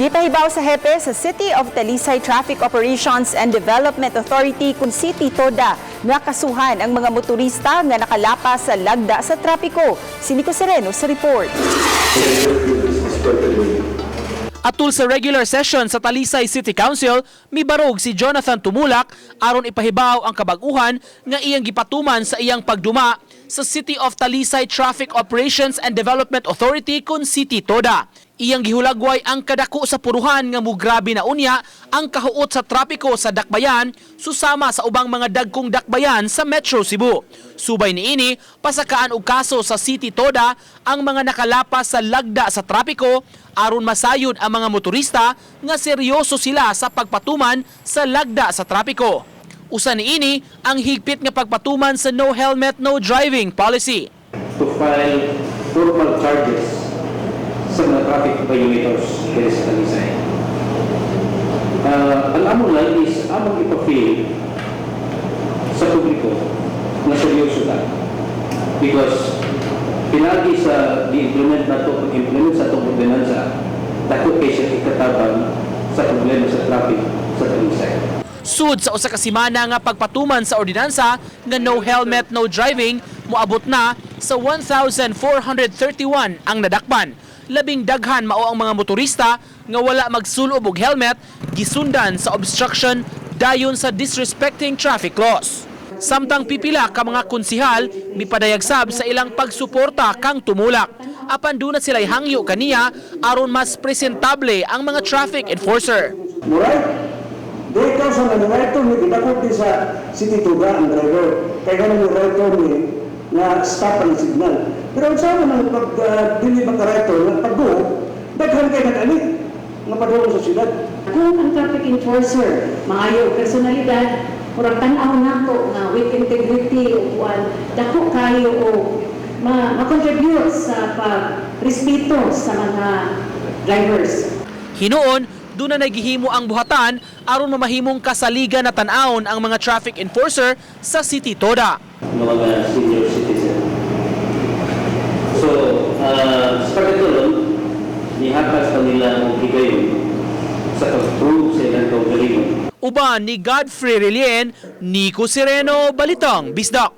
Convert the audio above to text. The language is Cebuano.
Gipahibaw sa hepe sa City of Talisay Traffic Operations and Development Authority kung City TODA nga kasuhan ang mga motorista nga nakalapas sa lagda sa trapiko. Si Nico Sereno sa report. Atul sa regular session sa Talisay City Council, mibarog si Jonathan Tumulak aron ipahibaw ang kabag-uhan nga iyang gipatuman sa iyang pagduma sa City of Talisay Traffic Operations and Development Authority kun City TODA. Iyang gihulagway ang kadako sa puruhan nga mugrabe na unya ang kahuot sa trapiko sa dakbayan susama sa ubang mga dagkong dakbayan sa Metro Cebu. Subay niini, pasakaan og kaso sa City TODA ang mga nakalapas sa lagda sa trapiko aron masayod ang mga motorista nga seryoso sila sa pagpatuman sa lagda sa trapiko. Usa niini ang higpit nga pagpatuman sa no helmet, no driving policy. To file formal charges sa mga traffic violators diri sa Talisay. Ang among lang is among ipa-feel sa publiko na seryoso ta. Because pinagi sa gi-implement na to, implement sa atong ordinansa, dako kay siya ikatabang sa problema sa traffic sa Talisay. Sud sa usa ka semana nga pagpatuman sa ordinansa nga no helmet, no driving, moabot na sa 1,431 ang nadakpan. Labing daghan mao ang mga motorista nga wala magsulob og helmet, gisundan sa obstruction dayon sa disrespecting traffic laws. Samtang pipila ka mga konsihal mipadayag sab sa ilang pagsuporta kang Tumulak. Apan duna sila'y hangyo kaniya aron mas presentable ang mga traffic enforcer. Alright? Di ikaw sa right turn, gidakop di sa City TODA ang driver. Kaya ganun yung right turn ni nga stop ang signal. Pero ang sama man pag dili maka right turn, pag go, daghan kay nag-ani nga padulong sa syudad. Kung ang traffic enforcer maayo og personalidad, murag tan-aw nato nga with integrity o kuan, dako kayo o ma ma-contribute sa pagrespeto sa mga drivers. Hinuon, duna na gihimo ang buhatan aron mamahimong kasaligan na tan-awon ang mga traffic enforcer sa City TODA. Ng mga senior citizen. So, sa pagkatulong, nihakas pa nila ang higayon sa pag-prove sa ilang kaugalingon. Uban ni Godfrey Relien, Nico Sereno, Balitang Bisdak.